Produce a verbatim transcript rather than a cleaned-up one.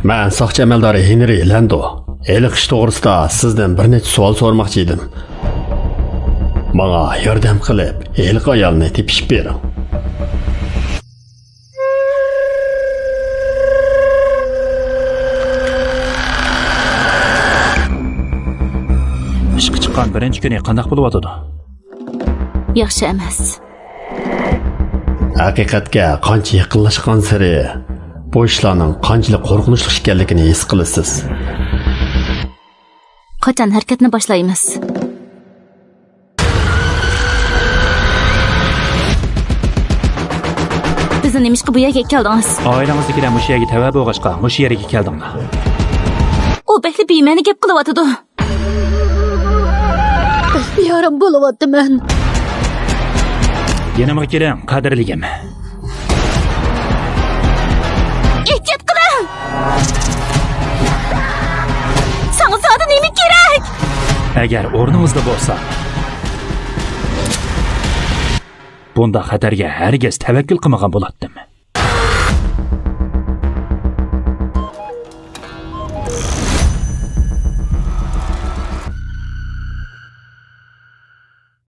مەن ساقچى ئەمەلدارى ھېنرى لەندو. ھېلىقى ئىش توغرىسىدا سىزدىن بىر نەچچە سوئال سورىماقچى ئىدىم. ماڭا ياردەم قىلىپ، ھېلىقى ئايالنى تېپىشىپ بېرىڭ. ئىشقا چىققان بىرىنچى كۈنى قانداق بولۇۋاتىدۇ؟ ياخشى ئەمەس. ھەقىقەتكە قانچە يېقىنلاشقانسېرى، بۇ ئىشلارنىڭ قانچىلىك قورقۇنچلۇق ئىكەنلىكىنى ھېس قىلىسىز. قاچان ھەرىكەتنى باشلايمىز؟ بىزنى نېمىشقا بۇ يەرگە ئەكەلدىڭىز؟ ئائىلىڭىزدىكىلەر مۇشۇ يەرگە تەۋە بولغاچقا، مۇشۇ يەرگە كەلدىڭلار. ئۇ بەكلا بىمەنە گەپ قىلىۋاتىدۇ. بىئارام بولۇۋاتىمەن. يېنىمغا كېلىڭ، قەدىرلىگىم. ئېھتىيات قىلىڭ! ساڭا زادى نېمە كېرەك؟ ئەگەر ئورنىڭىزدا بولسا، بۇنداق خەتەرگە ھەرگىز تەۋەككۈل قىلمىغان بولاتتىم.